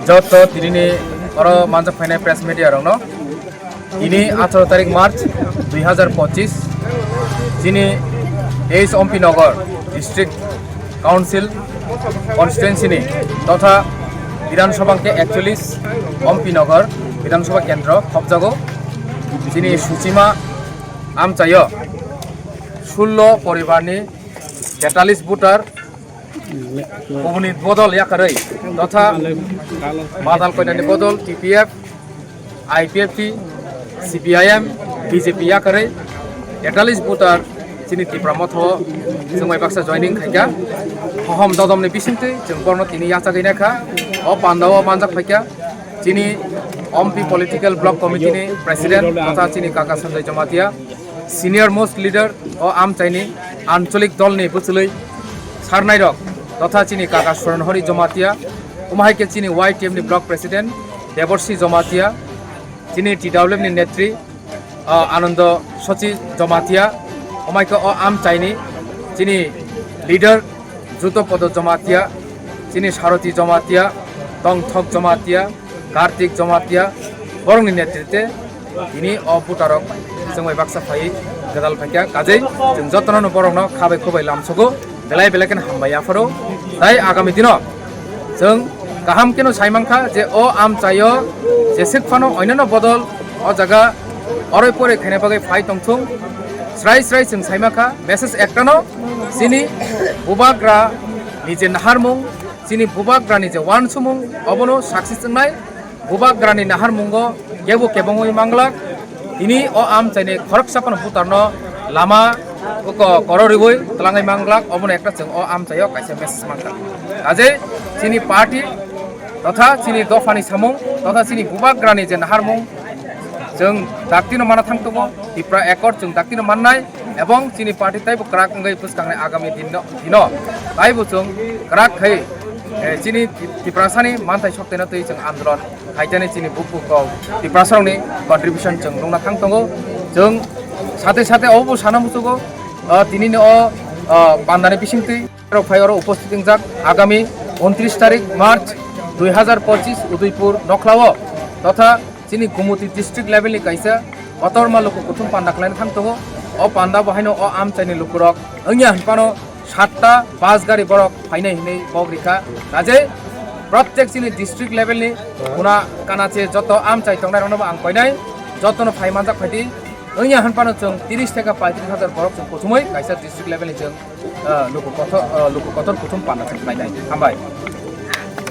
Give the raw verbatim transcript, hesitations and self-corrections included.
Joto tinini oro manjak phainai press media rokno, tini atharo tarik March dui hazar pochis, chini H Ompi Nagar District Council constituency ni totha Bidhan Sabha ke ekcholish Ompi Nagar Bidhan Sabha kendro khopjago. Chini Suchima amchaio sullo poribar ni tetalis voter kubuni bodol yakarwi totha Madal Koinani bodol T P F, I P F T, C P I M, B J P yakarwi tetalis voter chini Tipra Motha o chwng bai baksa joining khaikha. Hohom dodom ni bisingtwi chwng borno tini yachagwi naikha. O panda o manjak phaikha chini Ompi Political Block Committee ni President totha chini kaka Sanjay Jamatia, senior most leader o amchaini ancholik dolni bwchwlwi sarnairok totha chini kaka Suranhori Jamatia, omo hai khe chini Y T F ni block president Deborsi Jamatia, chini T W F ni netri, ah, Anando Sochi Jamatia, omo hai khe o amchaini chini leader Juto Podo Jamatia, chini Saroti Jamatia, Tongthok Jamatia, Kartik Jamatia, borokni netrite tini o voterrok chwng bai baksa phaiwi gwdal phaikha. Kajei chwng jotono borokno khabai khubai lamsogo, belai belai kheno hambai yapharo. Tai agami dino chwng kaham kheno saimankha je o amchaio jeswk phano oinano bodol o jaga oroi poroi khaina bagwi phai tongthung. Srai srai chwng saimankha message ektano, chini bubagra ni je naharmung, chini bubagrani je wansukmung, obono success wngnai. Bubagrani naharmungo kebo kebengwi manglak. Tini o amchaini khoroksa phano voterno lama ko-, kororiwi twlangwi manglak, obono ekta chwng o amchaio kaisa message mankha. Kajei chini party totha chini dophani samung totha chini bubagrani je naharmung, chwng daktino mana thang tongo, Tipra Accord chwng daktino mannai, ebong chini party taibo kwrak wngwi bwskangnai agami dinno, dino taibo chwng kwrak khai, eh, chini Tiprasani manthai soktaino twi chwng andolon khaitani chini buku kok Tiprasarokni contribution chwng nukna thang tongo. Chwng sate sate obo sana muchugo, ah, tinini o, ah, pandani bisingtwi rok phai oro uposthit wngjak agami untris tarik March dui hazar pochis Udaipur nokhlao totha chini Gumuti district level ni kaisa kotorma luku kuthum panda khlaina thang tongo. O panda bo haino o amchaini lukurok wngya hwnphano satta bus gari borok phainai hinwi kok rikha. Kajei protek chini district level ni kuna kanache joto amchai tongnai rokno bo ang koinai, jotono phai manjak phaidi. Wngya hwnphano chwng tiris theka paitris hajar borok chwng kuthumwi kaisa district level ni chwng, ah, luku kotor, ah, luku kotor kuthum panda chwng khlainai. Hambai.